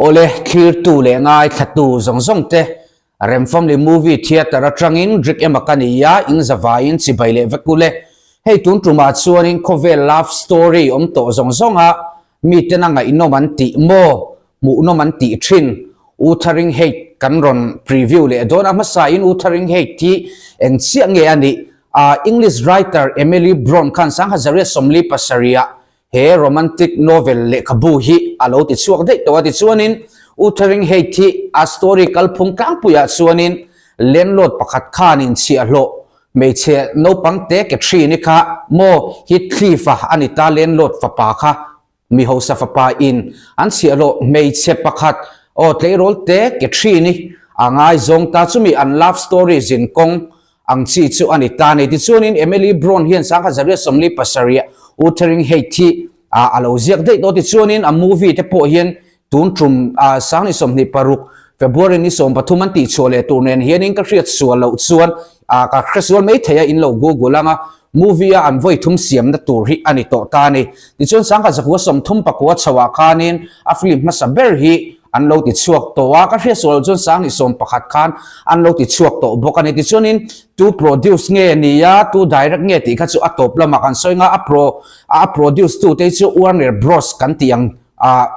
Awle, thlirtu leh ngaithlatu zawng zawng te Rem Family Movie Theatre atangin Rick ema ka ni a, in zavaiin chibai leh vek ule. Hei tun tumah chuanin khawvel love story awm tawh zawng zawnga miten a ngaihnawm an tih maw, hmuhnawm an tih thin Wuthering Height kan rawn preview leh dawn a, hmasain Wuthering Height hi eng chiah nge a nih? English writer Emily Bront khan 1947 ah He romantic novel lehkhabu hi a lo ti chhuak daih tawh a tichuanin Wuthering Height hi a story kalphung tlangpuiah chuanin landlord pakhat khanin chhiahhlawh hmeichhe naupang te Catherine-i kha maw Heathcliff-a a ni ta landlord fapa kha mi hausa fapa in an chhiahhlawh hmeichhe pakhat aw tleirawl te Catherine-i a ngaizawng ta chumi an love story zinkawng ang chi chu a ni ta a ni. Tichuanin Emily Bront hian 1947 ah Wuthering Height hi a lo ziak daih tawh. Tichuanin a movie te pawh hian tun tum 2026 February ni 13 an tihchhuah leh tur nen hianin ka hriat sual loh chuan ka hre sual mai thei a, in lo google anga movie a an vawi thum siamna tur hi a ni tawh ta a ni. Tichuan 1939 chhoah khanin a film hmasa ber hi an lo ti chhuak tawh a, ka hriat sual loh chuan 2011 khan an lo ti chhuak tawh bawk a ni. Tichuanin tu produce nge ni a, tu direct nge tih kha chu a tawp lamah kan sawi nga, a pro a produce tu te hi chu Warner Bros kan tih ang ah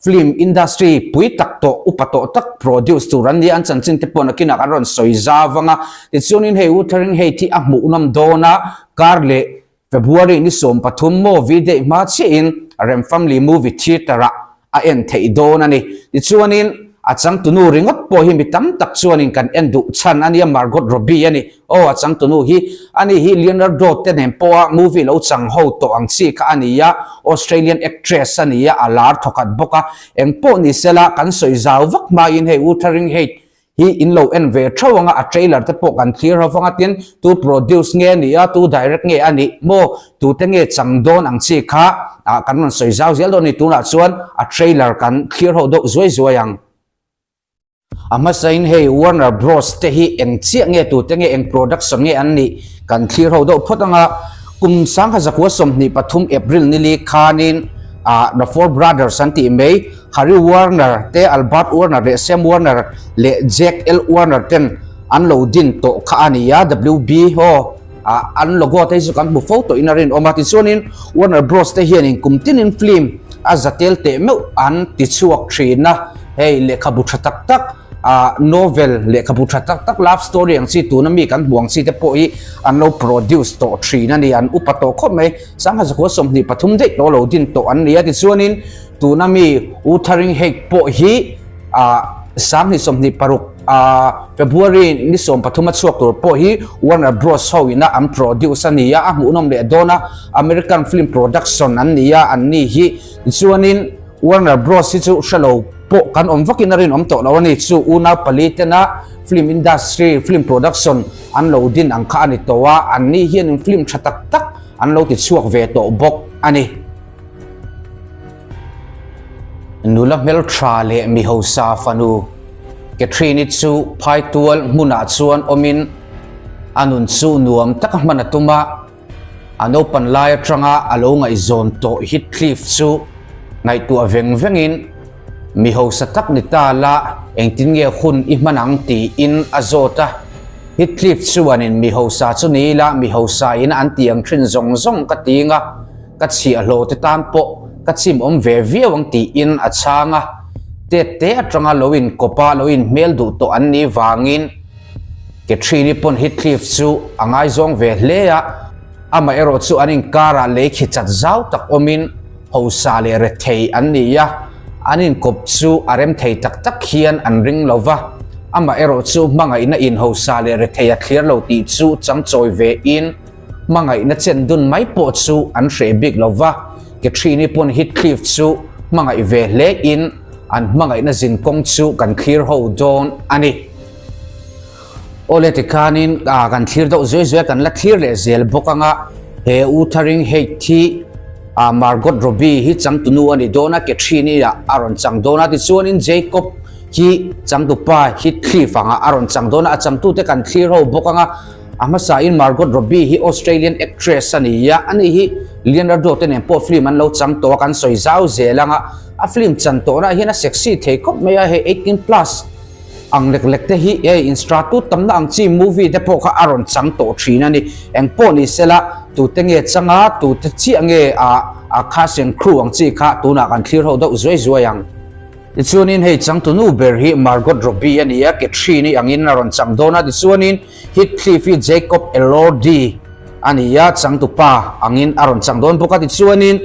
film industry pui tak tawh upa tawh tak produce tur an ni a, an chanchin te pawh nakinah kan rawn sawi zau ang a. Tichuanin hei Wuthering Height hi a hmuhnawm dawn a, kar leh February ni 13 maw V-Day hma chiahin Rem Family Movie Theatre-ah a en theih dawn a ni. Tichuanin a changtunu ringawt pawh hi mi tam tak chuanin kan en duh chhan a nia, Margot Robbie a ni. Aw, a changtunu hi ani hi Leonardo te nen pawha movie lo chang ho tawh ang chi kha a ni a, Australian actress a ni a, a lar thawkhat bawk a. Engpawh ni sela kan sawi zau vak hmain hei Wuthering Height hi in lo en ve theuh anga a trailer te pawh kan thlir ho vang a tin tu produce nge a nih a tu direct nge a nih maw tu te nge chang dawn ang chi kha ah kan rawn sawi zau zel dawn a ni tunah chuan a trailer kan thlir ho deuh zuai zuai ang. A hmasain hei Warner Bros te hi eng chiah nge tu te nge eng production nge an nih kan thlir ho deuh phawt anga kum 1923 April nili khanin ah The Four Brothers an tih mai Harry Warner te, Albert Warner leh Sam Warner leh Jack L. Warner ten an lo din tawh kha a ni a, WB ho ah an logo te hi chu kan hmu fo tawhin a rinawm a. Tichuanin Warner Bros te hianin kum tinin film a za tel teh meuh an ti chhuak thin a, hei lehkhabu tha tak tak ah novel lehkhabu tha tak tak love story ang chi tuna mi kan hmu ang chi te pawh hi an lo produce tawh thin a ni, an upa tawh khawp mai. 1923 daih tawh lo din tawh an ni a, tichuanin Tuna mi Wuthering Height pawh hi 2026 February ni 13 a chhuak tur pawh hi Warner Bros ho ina an produce a ni a, a hmuhnawm leh dawn a, American film production an ni a, an ni hi tichuanin Warner Bros hi chu hrelo pawh kan awm vakin a rinawm tawh lo a ni, chu unau pali tena film industry, film production an lo din ang kha a ni tawh a, an ni hianin film tha tak tak an lo ti chhuak ve tawh bawk a ni. Nula hmeltha leh mi hausa fanu Catherine-i chu phaitual hmunah chuan awmin a nun chu nuam taka hman a tum a, a naupan lai atanga a lo ngaihzawn tawh Heathcliff chu ngaihtuah veng vengin mi hausa tak ni ta la engtin nge hun i hman ang tiin a zawt a. Heathcliff chuanin mi hausa chu ni ila mi hausa in an ti ang thin zawng zawng ka ti nga. Ka chhiahhlawh te tan pawh ka chim awm ve viau ang tiin a chhang a, tet te atanga lo in kawp a lo in hmel duh tawh an nih vangin Catherine-i pawn Heathcliff chu a ngaizawng ve hle a, amaherawh chu an inkarah lei khi chat zau tak awmin hausa leh rethei an ni a, an inkawp chu a rem thei tak tak hian an ring lo va, amaherawh chu hmangaihna in hausa leh rethei a thlir lo tih chu changchawi ve in. Hmangaihna chen dun mai pawh chu an hreh bik lo va, Catherine-i pawn Heathcliff chu hmangaih ve hle in an hmangaihna zin kawng chu kan thlir ho dawn a ni. Awle tikhanin kan thlir deuh zuai zuai a, kan la thlir leh zel bawk anga he Wuthering Height hi Margot Robbie hi changtunu a ni dawn a, Catherine-i ah a rawn chang dawn a, tichuanin Jacob hi changtupa Heathcliff angah a rawn chang dawn a, a changtute kan thlir ho bawk anga. A hmasain Margot Robbie hi Australian actress a ni a, ani hi Leonardo te nen pawh film an lo chang tawh a, kan sawi zau zel ang a, a film chan tawhna ah hian a sexy thei khawp mai a, hei 18 plus ang lek lek te hi hei instratut tamna ang chi movie te pawh kha a rawn chang tawh thin a ni. Eng pawh ni sela tute nge chang a, tute chiah nge ah a cast and crew ang chi kha tunah kan thlir ho deuh zuai zuai ang. Tichuanin hei changtunu ber hi Margot Robbie a ni a, Catherine-i angin a rawn chang dawn a, tichuanin Heathcliff hi Jacob Elordi a ni a, changtupa angin a rawn chang dawn bawk a, tichuanin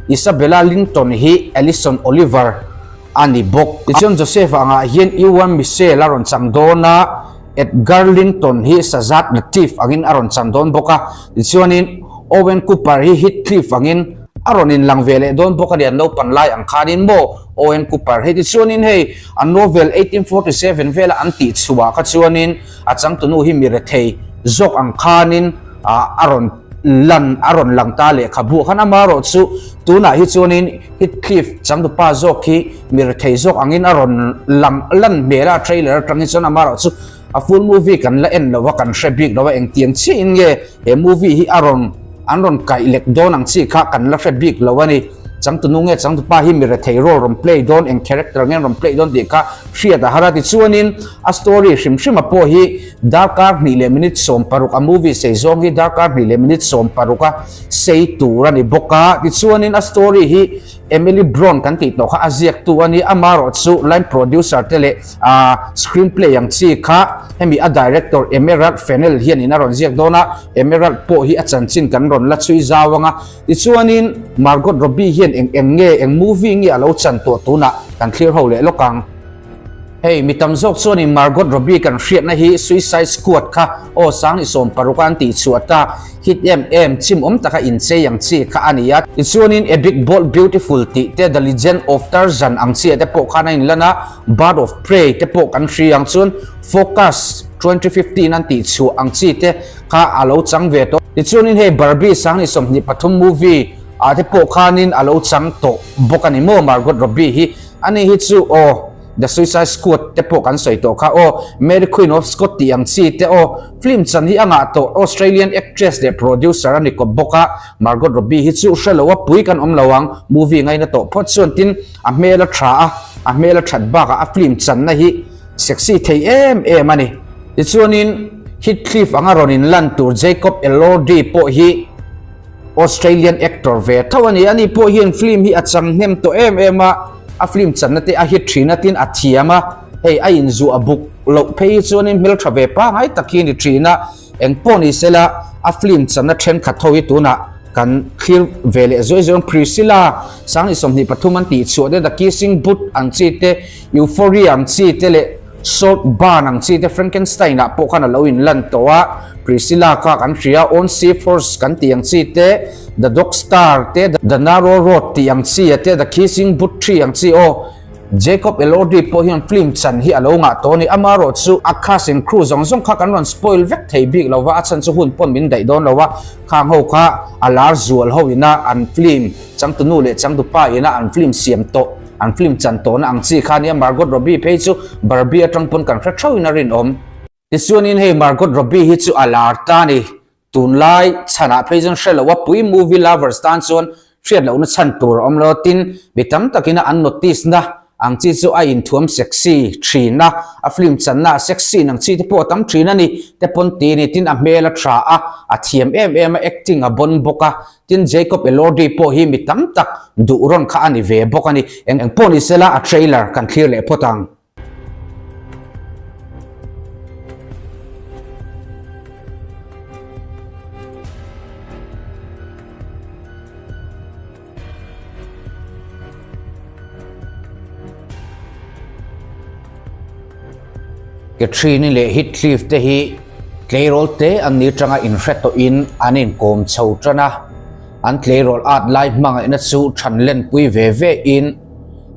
Isabella Linton hi Alison Oliver a ni bawk. Tichuan Joseph angah hian Ewan Michel a rawn chang dawn a, Edgar Linton hi Shazad Latif angin a rawn chang dawn bawk a, tichuanin Owen Cooper hi Heathcliff angin a rawn inlang ve leh dawn bawk a ni, an naupan lai ang khanin maw Owen Cooper hi. Tichuanin hei a novel 1847 vela an tih chhuah kha chuanin a changtunu hi mi rethei zawk ang khanin a rawn lan a rawn lang ta lehkhabu khan amaherawh chu tunah hi chuanin Heathcliff changtupa zawk hi mi rethei zawk angin a rawn lang lan hmel a trailer atang hi chuan amaherawh chu a full movie kan la en lo a kan hre bik lo a engtiang chiahin nge he movie hi a rawn an rawn kaih lek dawn ang chi kha kan la hre bik lo a ni. Changtunu nge changtupa hi mi rethei role rawn play dawn eng character nge an rawn play dawn tih kha hriat a har a tichuanin a story hrim hrim a pawh hi darkar hnih leh minute 16 a movie sei zawng hi darkar hnih leh minute 16 a sei tur a ni bawk a tichuanin a story hi Emily Blunt kan tih tawh kha a ziaktu a ni amaherawh chu line producer te leh ah screenplay ang chi kha hemi a director Emerald Fennell hianin a rawn ziak dawn a Emerald pawh hi a chanchin kan rawn la chhui zau ang a tichuanin Margot Robbie hian eng eng nge eng movie nge a lo chan tawh tunah kan thlir ho leh lawk ang. Hei, mi tam zawk chuanin Margot Robbie kan hriatna hi Suicide Squad kha aw 2016 a an tih chhuah ta hit em em chim awm taka inchei ang chi kha a ni a. Tichuanin A Big Bold Beautiful tih te, The Legend of Tarzan ang chi ah te pawh khan a inlan a, Bird of Prey te pawh kan hria ang chuan Focus 2015 an tih chhuah ang chi te kha a lo chang ve tawh. Tichuanin hei Barbie 2023 movie ah te pawh khanin a lo chang tawh bawk a ni maw Margot Robbie hi. Ani hi chu aw The Suicide Squad te pawh kan sawi tawh kha aw, Mary Queen of Scots tih ang chi te aw, film chan hi a ngah tawh Australian actress leh producer a ni kawp bawk a, Margot Robbie hi chu hre lo a pui kan awm lo ang, movie ngaina tawh phawt chuan tin a hmel a tha a, a hmel a that bakah a film channa hi sexy thei em em a ni. Tichuanin Heathcliff anga rawn inlan tur Jacob Elordi pawh hi Australian actor ve tho a ni. Ani pawh hian film hi a chang hnem tawh em em a, a film channa te a hit thin a tin a thiam a, hei a inzuah buk loh phei hi chuanin hmeltha ve pangngai tak hi a ni thin a, eng pawh ni sela a film channa thenkhat ho hi tunah kan thlir ve leh zuai zuai ang. Priscilla 2023 an tih chhuah te, The Kissing Booth ang chi te, Euphoria ang chi te leh Salt Burn ang chi te Frankenstein ah pawh khan a lo in lan tawh a, Priscilla kha kan hria, On Sea Force kan tih ang chi te, The Dog Star te, The Narrow Road tih ang chi a te, The Kissing Booth Tree ang chi aw. Jacob Elordi pawh hian film chan hi a lo ngah tawh a ni, amaherawh chu a cast and crew zawng zawng kha kan rawn spoil vek thei bik lo va, a chhan chu hun pawn min daih dawn lo a, khang ho kha a lar zual ho ina an film changtunu leh changtupa ina an film siam tawh. An film chan tawhna ang chi kha nia Margot Robbie phei chu Barbie atang pawn kan hre theuhin a rinawm. Tichuanin hei Margot Robbie hi chu a lar ta ni. Tunlai chhanah phei chuan hre lo a pui movie lovers tan chuan hriat lohna chhan tur a awm lo. Tin, mi tam takina an notice na ang chi chu a inthuam sexy thin a, a film channa a sexy ang chi te pawh a tam thin a ni te pawn ti a ni. Tin, a hmel a tha a, a thiam em em a, acting a bon bawk a. Tin, Jacob Elordi pawh hi mi tam tak duh rawn kha a ni ve bawk a ni. Eng pawh ni sela a trailer kan thlir leh phawt ang. Catherine-i leh Heathcliff te hi tleirawl te an ni tanga inhre tawhin an inkawm chho tan a, an tleirawl at lai hmangaihna chu than lenpui ve ve in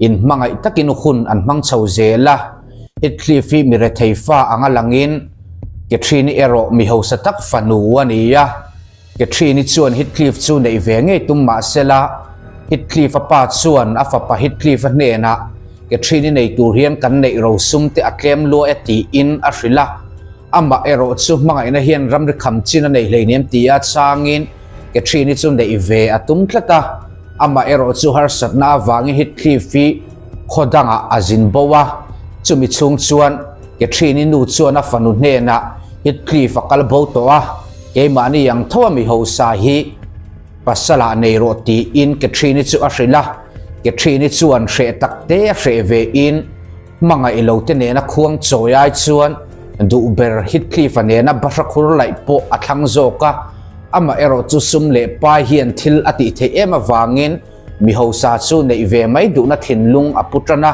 inhmangaih takin hun an hmang chho zel a. Heathcliff hi mi rethei fa anga langin Catherine-i erawh mi hausa tak fanu a ni a. Catherine-i chuan Heathcliff chu neih ve ngei tum mah sela, Heathcliff-a pa chuan a fapa Heathcliff-a hnenah Catherine-i nei tur hian kan neih rosum te a tlem lua e tiin a hrilh a. Amah erawh chu hmangaihna hian ramri kham chin a nei hleinem tia changin. Catherine-i chu neih ve a tum tlat a, amah erawh chu harsatna avangin Heathcliff hi khaw dangah a zin bo a, chumi chhung chuan Catherine-i nu chuan a fanu hnenah Heathcliff a kal bo tawh a, keimahni ang tho a mi hausa hi pasalah nei rawh tiin Catherine-i chu a hrilh a, Catherine-i chuan hreh tak te a hreh ve in Hmangaih lo te nena khuang chawi ai chuan duh ber Heathcliff-a nena bahra khur laih pawh a thlang zawk a, amah erawh chu sum leh pai hian thil a tih theih em avangin mi hausa chu neih ve mai duhna thinlung a pu tan a,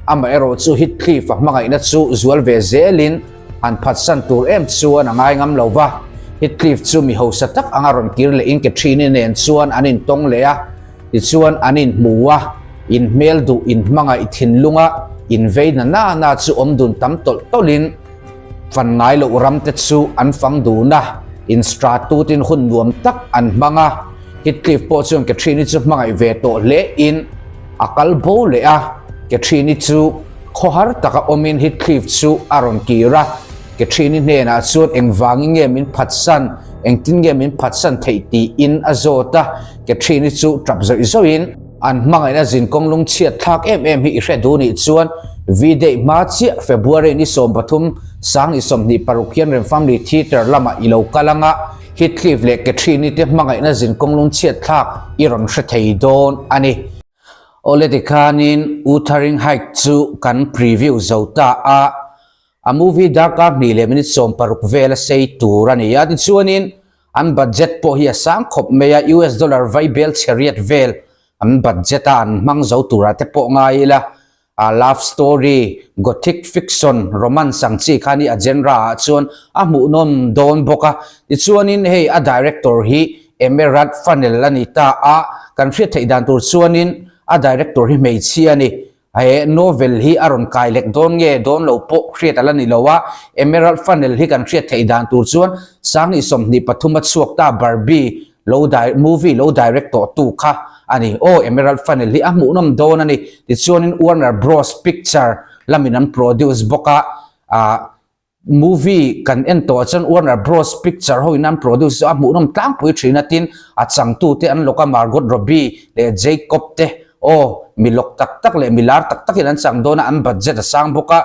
amah erawh chu Heathcliff-a hmangaihna chu zual ve zelin han phatsan tur em chuan a ngai ngam lo va, Heathcliff chu mi hausa tak anga rawn kir lehin Catherine-i nen chuan an intawng leh a. Tichuan an inhmu a, inhmel duh inhmangaih thinlunga invei na na na chu awm dun tam tawlh tawlhin fan ngai loh ram te chu an fang dun a, instratut-in hun nuam tak an hmang a. Heathcliff pawh chuan Catherine-i chu hmangaih ve tawh hlein a kal bo leh a, Catherine-i chu khawhar taka awmin Heathcliff chu a rawn kir a. Catherine-i hnenah chuan engvangin nge min phatsan, engtin nge min phatsan theih tiin a zawt a. Catherine-i chu tap zawih zawihin an hmangaihna zinkawng lungchhiat thlak em em hi i hre duh nih chuan V-Day hma chiah February ni 13 2026 hian Remfamily Theatre lamah i lo kal anga Heathcliff leh Catherine-i te hmangaihna zinkawng lungchhiat thlak i rawn hre thei dawn a ni. Awle tikhanin Wuthering Heights chu kan preview zo ta a, A movie darkar hnih leh minute 16 vel a sei tur a ni a, tichuanin an budget pawh hi a sang khawp mai a, US dollar vai bel chhe riat vel an budget a an hmang zo turah te pawh ngai ila, a love story, gothic fiction, romance ang chi kha ni a genre ah chuan a hmuhnawm dawn bawk a, tichuanin hei a director hi Emerald Fennell a ni ta a, kan hriat theih dan tur chuanin a director hi hmeichhia a ni. He novel hi a rawn kai lek dawn nge dawn lo pawh hriat a la ni lo a, Emerald Fennell hi kan hriat theih dan tur chuan 2023 a chhuak ta Barbie lo movie lo direct tawh tu kha a ni. Aw Emerald Fennell hi a hmuhnawm dawn a ni. Tichuanin Warner Bros Picture lamin an produce bawk a, ah Movie kan en tawh ah chuan Warner Bros picture ho in an produce chu a hmuhnawm tlangpui thin a tin a changtu te an lawk a Margot Robbie leh Jacob te aw mi lawk tak tak leh mi lar tak tak in an chang dawn a an budget a sang bawk a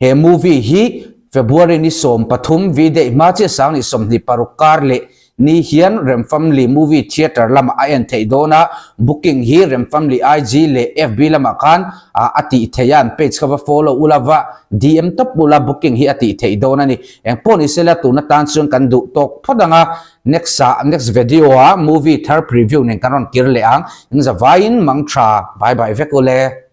he movie hi February ni 13 V-day hma chiah 2026 kar leh Ni hian Remfamily Movie Theatre lamah a en theih dawn a, booking hi Remfamily IG leh FB lamah khan a tih theih a, an page kha va follow ula va DM tawp ula booking hi a tih theih dawn a ni. Engpawh ni sela tun atan chuan kan duh tawk phawt ang a, next ah next video ah movie thar preview nen kan rawn kir leh ang, in zavaiin mang tha bye bye vek ule.